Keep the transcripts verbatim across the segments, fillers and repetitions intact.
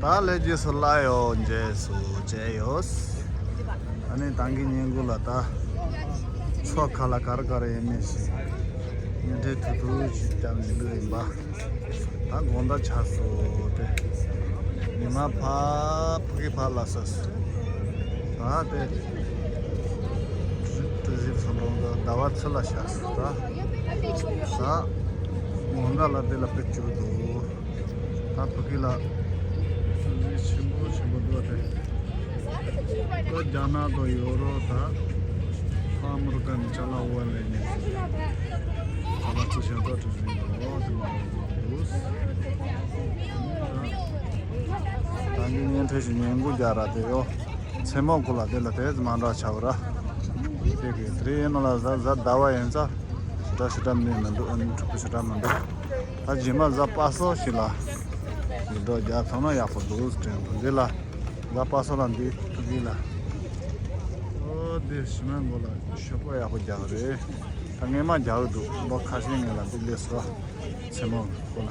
ད་ལས་རྗེས་སུ་བསླབ་ཡོད། རྗེས་སུ་བྱས་ཡོད། ཨ་ནི་ད་གིན་ཉིན་གུང་ལ་ད་མཚོ་ཁ་ལ་ག་རེ་ག་རེ་ཡིན་མིན་ཞིག་ཉིན་རེ་ཐུག་ཐུག་ཅིག་བསྐྱབས་ནས་འདུག་ཡིན་པ། ད་དགོང་དག་ཆགས་སོང་སྟེ། ཉི་མ་ཕར་ཕ་གི་ཕར་ལ་སོས་སོང་། ད་དེ་ཏི་ཟིབ་སོང་། འགྲོ་ཟླ་བ་ཚུར་ལ་ཤར་སོང་། ད་ད་དགོང་དག་ལ་དེ་ལ་དཔེ་སྐྱིད་པོ་འདུག་ད་ཕ་གི་ལ་ཏི་ཟིབ་ཆེན་པོ་ཆེན་པོ་འདུག་དེ། ད་རྒྱ་ནག་དང་ཡོ་རོབ་དང་ཨ་མི་རི་ཀ་ནས་ཅ་ལག་འོར་ལེན་ནས་ཅ་ལག་ཚུར་བཞག་ཐོག་ཏི་ཟིབ་འདུག་དེ་མ་འདུག་ད་གིན་བརྙན་འཕྲིན་ཞིག་ཉན་དགོས་རྒྱ་ར་དེ་ཡོ། མཚན་མོ་གུ་ལ་དེ་ལ་དེ་ཙམ་མ་འདྲ་ཆགས་པ་ར། དེ་གི་དེ་རིང་ཡིན་ན་ལ་གཟའ་གཟའ་ཟླ་བ་ཡིན་ཙང་ཞེ་དྲག་ཞེ་དྲག་མི་མི་འདུག་ཨ་ནི་འཁྲུག་པོ་ཞེ་དྲག་མི་འདུག་ད་རྗེས་མ་གཟའ་པ་སངས་ཤིག་ལ་ཡིག་འབྲུ་རྒྱག་ཐུབ་ན་ཡག་པོ་འདུག་དྲན་འདུག་འདི་ལ་གཟའ་པ་སངས་ལ་འདི་ཐུག་གི་ལ། ཨོ་འདི་ཞི་མ་མགོ་ལ་ཞོགས་པ་ཡག་པོ་རྒྱག་གི་རེད། ད་ངས་མ་རྒྱག་གི་འདུག་ལོ་ཁ་ཤས་ངས་ལ་འདི་སླེབས་སོང་། མཚན་མོ་གུ་ལ།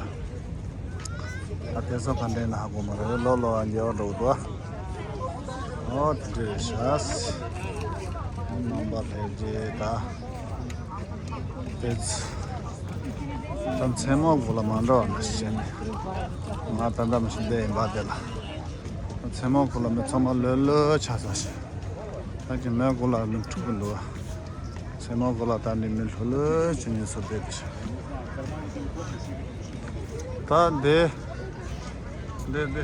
ད་དེང་སང་ག་འདྲ་ཡིན་ན་ཧ་གོ་མ་རེད། ལོ་ལོ་ཨ་མཇལ་བ་འགྲོ་གི་འདུག་ཨོ་དེ་འདྲ་རེད་ཤག་རྣམ་པ་ཕལ་ཆེར་ད་དེ་ཚོ་ད་མཚན་མོ་གུ་ལ་མ་འགྲོ་བ་ན་ཤེས་ནས་ང་ད་ལྟ་མི་ཤེས་བསྡད་ཡིན་པ་དེ་ལ། མཚན་མོ་གུ་ལ་མི་ཚང་མ་ལོས་ལོས་ཆགས་ས་ཞིག་ད་ཀྱི་མོན་གྷོ་ལ་མི་འཁྲུག་གི་འདུག་མཚན་མོ་གུ་ལ་ད་ནི་མི་ལྷོད་ལྷོད་བྱས་ནས་སུ་བསྡད་དེ་ཤག་ད་འདི་འདི་འདི་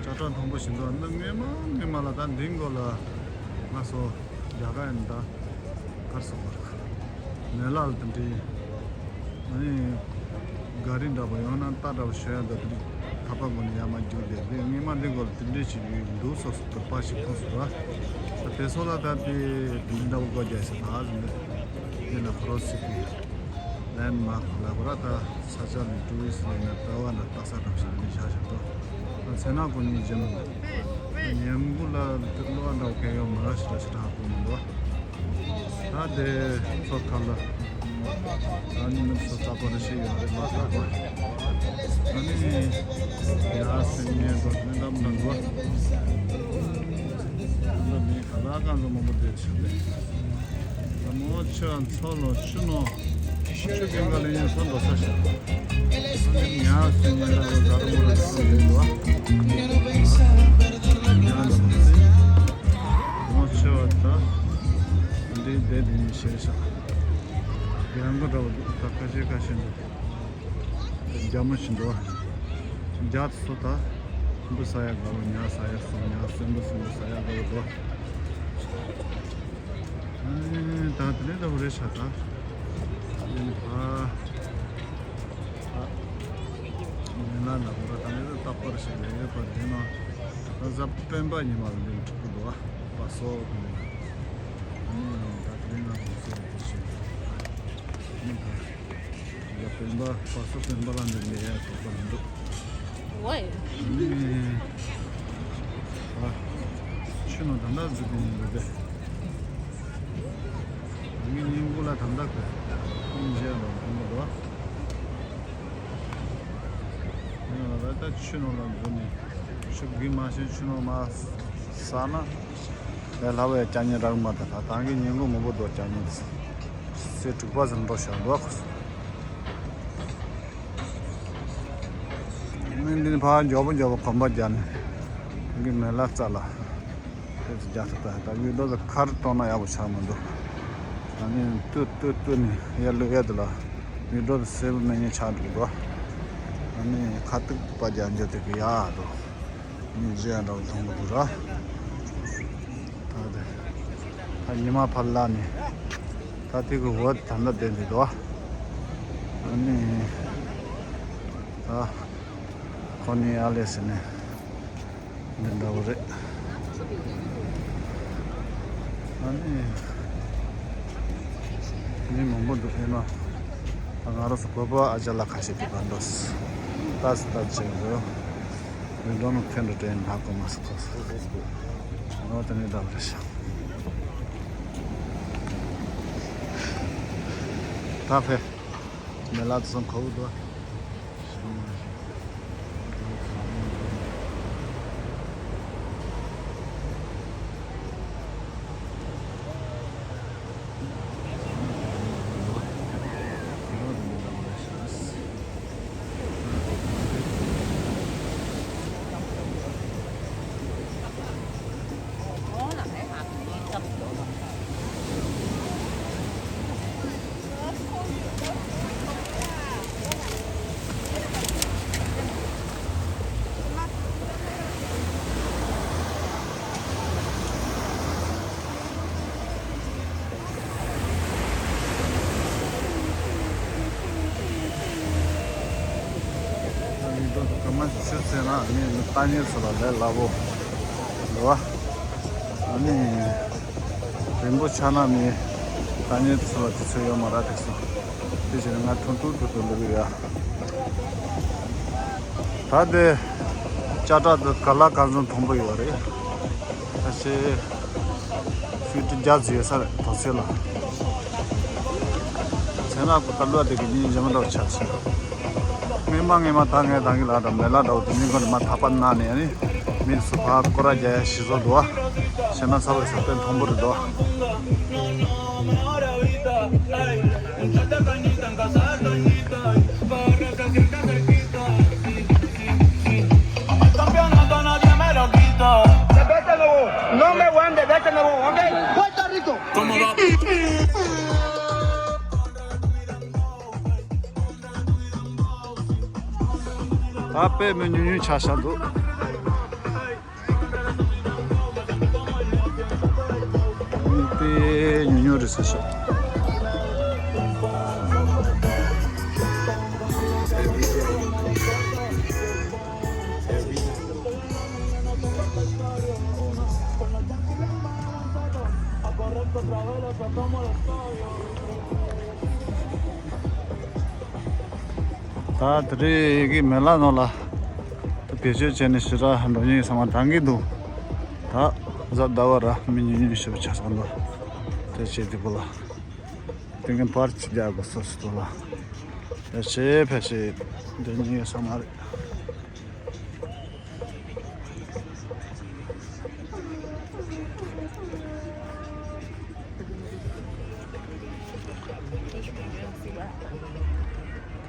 ཅ་ཀྲ་མཐོན་པོ་ཞིག་འདུག་ནི་སྔོན་མ་སྔོན་མ་ལ་ད་འདི་མགོ་ལ་ང་ཚོ་རྒྱ་གར་ཡིན་ད་གར་སོང་བ་མེ་ལ་ལ་དེ་འདྲའི། ཨ་ནི་ག་རི་འདྲ་པོ་ཡང་ན་རྟ་འདྲ་པོ་ཞོན་ཡ་འདུག་དེ་འདྲའི་ཐག་པ་མགོ་ནས་ཡར་མར་རྒྱུག་བསྡད་དེ་སྔོན་མ་འདི་སྐོར་ལ་དེ་འདྲའི་ཞིག་ཡོད་འདུག་སོགས་སུ་དོགས་པ་ཞིག་མཐོང་སོང་བ། ད་དེ་སོགས་ལ་ད་དེ་དེ་འདྲ་པོ་སྒོ་རྒྱག་ས་ད་ཟིན་འདི་འདི་ལ་ཁོ་རོ་སི་ཀི་ལན་མཱརྐ་ལ་གོ་ར། ད་ས་ཆ་ནས་ཊུ་རི་སི་ལ་ཡིན་ན་ལྟ་བ་ན་ལྟ་ས་འདྲ་པོ་ཞིག་འདི་བཞག་བཞག་ཏོ། ད་མཚན་ནག་གོ་ཉིན་རྗེས་མ་ཉིན་གུང་ལ་འདི་གློ་བ་འདྲ་པོ་གས་ཡོད་མ་ར་ཞིག་ད་ཞིག་ད་ཧ་གོ་མི་འདུག་ད་དེ་ཚོ་ཁ་ལ། ད་ནི་མི་ཚོ་ལྟ་བུ་རེ་ཞིག་ཡོད་རེད་མ་ལྟ་བུ། ད་ནི་ཡ་སེམས་ཉེན་དང་ནི་འདམ་འདམ་བ། འདམ་མི་ག་ལ་གང་ཚོ་མང་པོ་བསྡད་ཆོག་ལེ། ད་མོ་ཆུ་མཚོ་ལོ་ཆུ་ནོ། ཆུ་ཀེང་ག་ལེ་ཡིན་སོ་འགྲོ་ས་ཤ། ད་ནི་ཡ་སེམས་ཉེན་ལ་ཡོད་ཟ་རུ་མོ་རེ་ཞིག་ཡོད་བ། ཡ་འདམ་སེ། མོ་ཆུ་བ་ད། འདི་བསྡད་དེ་ནི་ཤེས་ཤག་ཡང་གོ་འདྲ་བོ་འདུག་ད་ཁ་ཤས་ཁ་ཤས་འདུག་རྒྱ་མོ་ཞིག་འདུག་རྒྱ་སོ་ད། འབུ་ས་ཡ་དགའ་བོ་ཉ་ས་ཡ་སོ་ཉ་སོན་འབུ་སོན་འབུ་ས་ཡ་དགའ་བོ་འདུག་ཨ་ནི་ད་དེ་ནས་འདྲ་བོ་རེད་ཤག་ད་ཡིན་ཕ། ད་མི་ན་ན་བོ་ར་ད་ནས་རྟག་པར་ཞིག་ལས་ཡོད་པ་དེ་ན་ད་གཟའ་སྤེན་པ་ཉི་མ་ལ་འདི་འཁྲུག་གི་འདུག་ཨ། པ་སོ་གི་ནས་ཨ་ནི་ད་དེ་ན་ཧུ་སེ་རེ་ཞིག་ཨ་ནི་ད། ཡ་སྤེན་པ་པ་སོ་སྤེན་པ་ལ་འདི་ལས་ཡ་གོ་པ་མི་འདུག་ཝེ། ཨ་ཆུ་ནང་ད་ལྟ་འཛུལ་གྱི་ཡིན་འདུག་སྟེ། ངའི་སྙིང་ཁུ་ལ་ད་ལྟ་གི་སྙིང་རྗེ་ལ་མཐོང་གི་འདུག་ང་ལ་ད་ཆུ་ནང་ལ་འཛུལ་ནས་ཆུ་གི་མ་ཤེས་ཆུ་ནང་མ་ཟ་ན། ལས་སླ་བའི་ལྕགས་ཉེན་རག་མ་ཐལ། ད་ཐང་གི་ཉིན་གུང་མང་པོ་འདུག་ལྕགས་ཉེན་ཚེ་དྲུག་པ་ཟིན་འགྲོ་བཞག་འདུག་ཁོ་ཚོ། མི་འདི་ནི་ཕར་མགྱོགས་པོ་མགྱོགས་པོ་གོམ་པ་རྒྱག་ནས་ཐང་གི་མེ་ལ་རྩ་ལ་དེ་ཚོ་རྒྱག་ཐུབ་ད། ད་མི་འགྲོ་ཚོ་ཁར་གཏོང་ན་ཡག་པོ་ཆགས་མི་འདུག་ད་ནི་ཏུ་ཏུ་ཏུ་ནི་ཡར་ལུ་ཡ་དེ་ལ་མི་འགྲོ་ཚོ་སེར་པོ་མེ་ཉེན་ཆགས་འགྲོ་གི་འདུག་ད་ནི་ཁ་ཐུག་པ་རྒྱག་འཇོག་དེ་གི་ཡག་འདུག་མི་བཟོས་ཡང་འདྲ་བོ་མཐོང་གི་འདུག་ར། ད་དེ་ད་ཉི་མ་ཕར་ལ་ནི་ད་དེ་གི་འོད་ད་ལྟ་བསྡད་འདུག་དོ། ཨ་ནི་ད་ཁོ་ནི་ཨ་ལེ་ཟེར་ནས་འདི་འདྲ་བོ་རེད། ཨ་ནི་མི་མང་པོ་འདུག་ཨེ་ན། ད་ང་རང་ཚོ་བོད་པ་ཨ་ཅག་ལ་ཁ་ཤས་ཀྱི་བར་འགྲོ་སི་ཏ་སི་ཏ་ཅེ་འགྲོ། མི་འགྲོ་ནོ་ཁེ་འགྲོ་དྲན་ཧ་གོ་མ་སོང་ཁོ་སོ། ཨོ་དེ་ནས་འདྲ་བ་རེད་ཤག་ད་ཕེ་མེ་ལ་དུ་སོང་ཁོ་བོ་དོ། ལྟ་མཁན་ཚོ་ལ་ལས་སླ་པོ་རེད་བ། ཨ་ནི་རིན་པོ་ཆེ་ན་མི་ལྟ་མཁན་ཚོ་ལ་དུས་ཚོད་ཡོད་མ་རེད་དེ་སོང་། དེ་བཞིན་ང་ཐུང་ཐུང་ཐུང་ཐུང་འགྲོ་གི་ཡོད། ད་དེ་ལྕགས་དྲ་དུ་ག་ལ་གང་འཛོམས་མཐོན་པོ་ཡོད་རེད། ད་ཆེ། ཤུལ་ཏུ་རྒྱ་ཟིག་ཡོད་ས་རེད་དོ་ཚེ་ལ། ཚེ་ན་ཀུ་ད་ལོ་དེ་གི་ཉིན་རྗེས་མ་འདྲ་བོ་ཆགས་སོང་། སྔས་མ་སྔས་མ་ད་ངས་ད་གི་ལ་འདྲ་མེ་ལ་འདྲ་བོ་དེ་ཉིན་ཀུན་ནས་མ་ཐག་པ་ན་ནས་ནི་མི་སུ་ཕ་སྐོར་ར་རྒྱ་ཡ་ཤི་བཟོ་འདུག་བ། ཤི་ན་ས་བའི་ས་དེ་མཐོན་པོ་རེད་འདུག་བ། Campeonato nadie me lo quita. De vete nuevo, no me van de vete nuevo, ¿ok? Puerto Rico. ¿Cómo va? ད་དཔེ་མི་ཉུང་ཉུང་ཆགས་ཤག་འདུག་དཔེ་ཉུང་ཉུང་རེད་ཟེར་ཤག་ད་དེ་རིང་གི་མེ་ལ་ནང་ལ་ད་བེད་སྤྱོད་བྱས་ནས་ཞེ་དྲག་འགྲོ་མཁན་ཡིན་བསམ་པ་འདང་གི་འདུག་ད་གཟའ་ཟླ་བ་ར་མི་ཉུང་ཉུང་ཞིག་ཆགས་སོང་འདུག་དེ་བྱས་དེ་གོ་ལ་དེ་གིན་པར་ཅིག་རྒྱག་དགོས་སོ་སོ་ལ། ཕལ་ཆེར་ཕལ་ཆེར་འགྲོ་མཁན་ཡོད་ས་མ་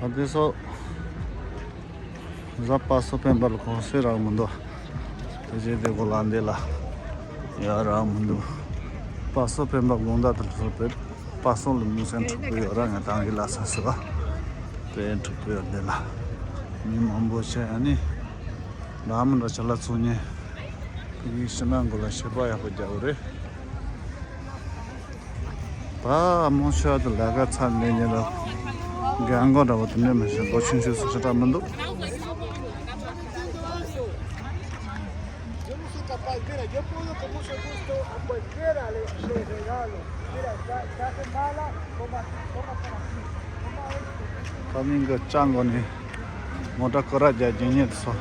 རེད། ད་དེ་སོ། གཟའ་པ་སངས་སྤེན་པ་ལ་གུང་སེང་རག་མི་འདུག་དེ་རྗེས་དེ་གོ་ལ་འདི་ལ་ཡ་རག་མི་འདུག་པ་སངས་སྤེན་པ་དགོང་དག་དུ་སོ་པེ་པ་སངས་ལ་མུ་སེང་འཁྲུག་པོ་ཡོད་ར། ང་དང་གི་ལ་ས་སི་བ་དཔེ་འཁྲུག་པོ་ཡོད་འདི་ལ། མི་མང་པོ་ཆེ་ཨ་ནི་ར་མི་འདྲ་ཆ་ལ་ཚུགས་ཉེ་ཕ་གི་ཕྱི་ནང་གོ་ལ་ཤེས་པ་ཡག་པོ་རྒྱག་གི་རེད། ད་མོ་ཤ་དུ་ལས་ཀ་ཚར་ནས་ཉེ་ལ་རྒན་གོ་འདྲ་བོ་དེ་འདྲ་མི་ཤེས་ལོ་ཆུང་ཆུང་སུ་ཞེ་དྲག་མི་འདུག Yo no soy capaz, mira, yo puedo con mucho gusto a cualquiera le, le regalo. Mira, ya, ya se mala, toma, toma por aquí. Toma esto. ད་མིང་གི་ཅང་གོ་ནི་མོ་ཊ་ཀོ་ར་རྒྱ་རྒྱན་ཉེ་དུ་སོ།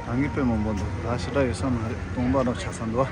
ད་ངའི་དཔེ་མང་པོ་འདུག་ད་ཞེ་དྲག་ཡོད་ས་མ་རེད། སྟོང་པ་རོགས་ཆ་ས་འདུག་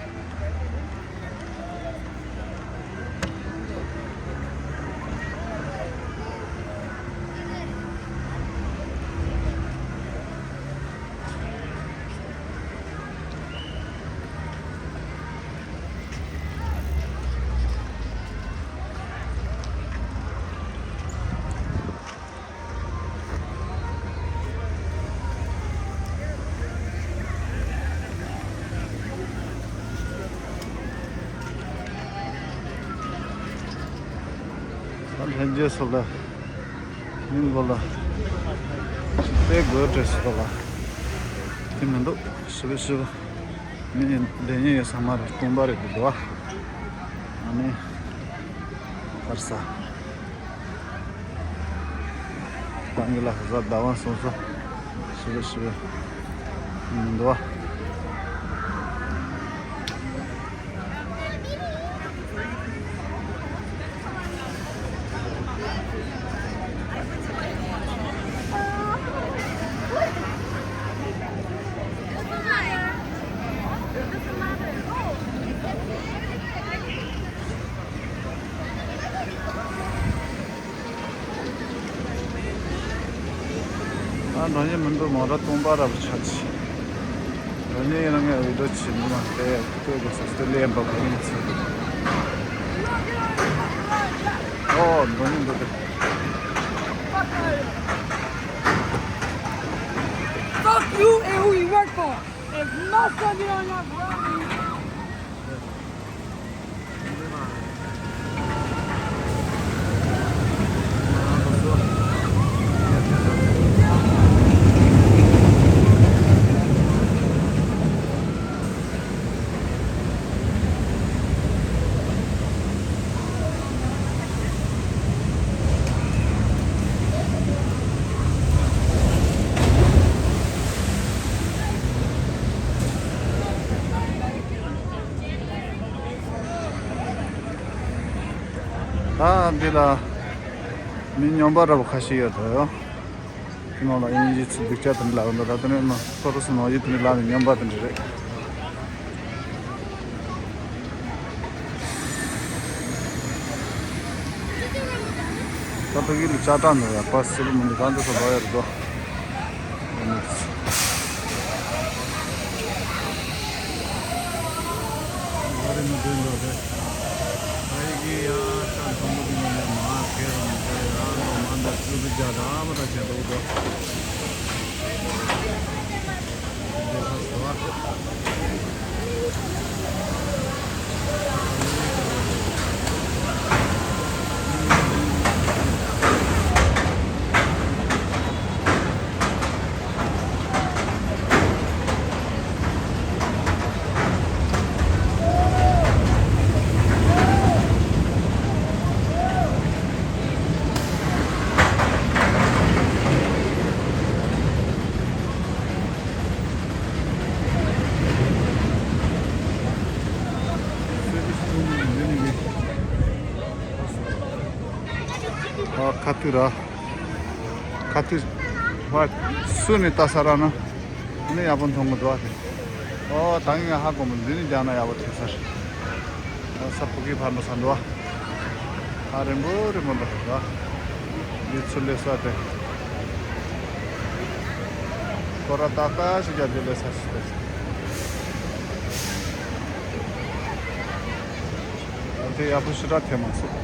ད་ལྷན་རྒྱས་ཚོ་ལ་མིང་གོ་ལ་དཔེ་དགོས་འདྲ་སོ་ལ་དེ་མི་འདུག་ཞི་བ་ཞི་བ། མི་ལས་ཉེ་ཡོད་ས་མ་རེད། སྟོང་པ་རེད་འདུག་བ། ཨ་ནི་ཧར་ས། ཏང་གི་ལ་ཧ་ཟ་ཟླ་བ་སོ་སོ་ཞི་བ་ཞི་བ་མི་འདུག་བ། ཨ་འགྲོ་ཉེན་མི་འདུག་མོ་ཊ་སྟོང་པ་ར་བ་ཆགས་ཅི། འགྲོ་ཉེན་ཡིན་ན་ངས་འུད་སྒྲོག་བྱེད་མི་མང་དེ་ལྟོས་དགོས་སོ་སོ་ལེན་པ་གོ་ཡིན་ཚེ། ཨོ་འགྲོ་ཉེན་འདུག་དེ། Fuck you and who you work for. If my son get on your ground, འདི་ལ་མི་སྨྱོན་པ་འདྲ་པོ་ཁ་ཤས་ཡོད་དོ། ནང་ལ་དབྱིན་ཇི་ཚིག་སྡུག་ཅག་དེ་འདྲ་ལབ་འདུག་ད་དེ་ནས་ནང་ཁོ་རུ་སུ་ནང་ཡིད་དེ་འདྲ་ལབ་ནས་སྨྱོན་པ་དེ་འདྲ་རེད། ད་ཕ་གི་ལ་ལྕགས་དྲ་འདུག་ཡ། པ་སི་བུ་མི་འདུག་གང་དུ་སོ་ལོ་ཡར་འདུག་ཨ་ཁ་ཐུག་ར། ཁ་ཐུག་བ་སུ་ནས་ལྟ་ས་ར་ན། ནི་ཡག་པོ་མཐོང་གི་འདུག་ཨ་དེ། ཨོ་ད་ངས་ཧ་གོ་མི་འདི་ནི་རྒྱག་ན་ཡག་པོ་ཐེབས་ས་རེད། ཨོ་ས་ཕུ་གི་ཕར་འགྲོ་ས་འདུག་ཨ། ཧ་རིང་པོ་རིང་པོ་འགྲོ་གི་འདུག་ཨ། འདི་ཚུར་སླེབས་ས་དེ། སྐོར་ར་ཏག་ཏག་ཞིག་རྒྱག་རྒྱུ་སླེབས་ས་ཞིག་དེ། ཨ་དེ་ཡག་པོ་ཞེ་དྲག་ཐེབས་མ་སོང་།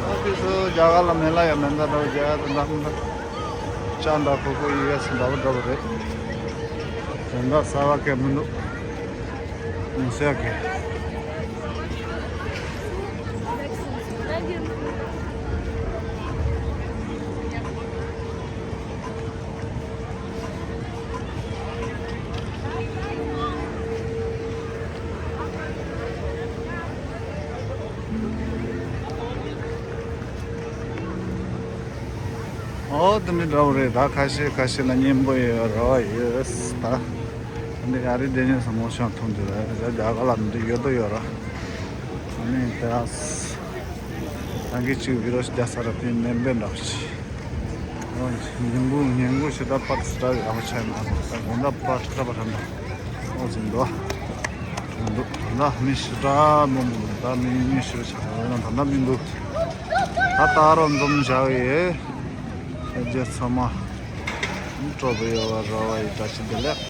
ཨོ་ཕི་སུ་རྒྱ་གར་ལ་མེ་ལ་ཡ་མེ་མདའ་འདྲ་བོ་རྒྱ་གར་དུ་འདྲ་མི་འདྲ། ཅ་འདྲ་ཁོ་ཁོ་ཡི་ཡ་སི་འདྲ་བོ་འདྲ་བོ་རེད། དོན་དག་གསར་བ་གས་མི་འདུག་ཡིན་ཟེར་གི། ཨོ་དེ་མི་འདྲ་བོ་རེད། ད་ཁ་ཤས་ཁ་ཤས་ལ་སྙན་པོ་ཡོད་རེད་བ། ཡོད་ད། འདི་ཨ་རི་བསྡད་མཁན་ཚོ་མོ་ཤང་མཐོང་དུས་ད་རྒྱ་གར་ལ་འདི་ཡོད་དོ་ཡོད་ར། ཨ་ནི་ད་ད་གི་ཅིག་བི་རོ་ཞིག་རྒྱག་ས་ར་དེ་ནེམ་བེ་འདྲ་བོ་ཞིག་ཨོ་ཉིན་གུང་ཉིན་གུང་ཞིག་ད་པར་སི་ཏྲ་ཡག་པོ་ཆགས་ན་ད་དགོང་དག་པར་སི་ཏྲ་པར་འདྲ་ཨོ་ཟིན་དོ། འདུག་ད་ལྟ་མི་ཞེ་དྲག་མང་པོ་འདུག་ད་མི་མི་ཞེ་དྲག་ཆགས་ན་ད་ལྟ་མི་འདུག་ད་ད་རུང་འཛོམས་བཞག་ཡོད། ཨེ་རྒྱལ་ཚང་མ་སྤྲོ་པོ་ཡོད་པ་རོ་བ་ཡི་བཀྲ་ཤིས་བདེ་ལེགས།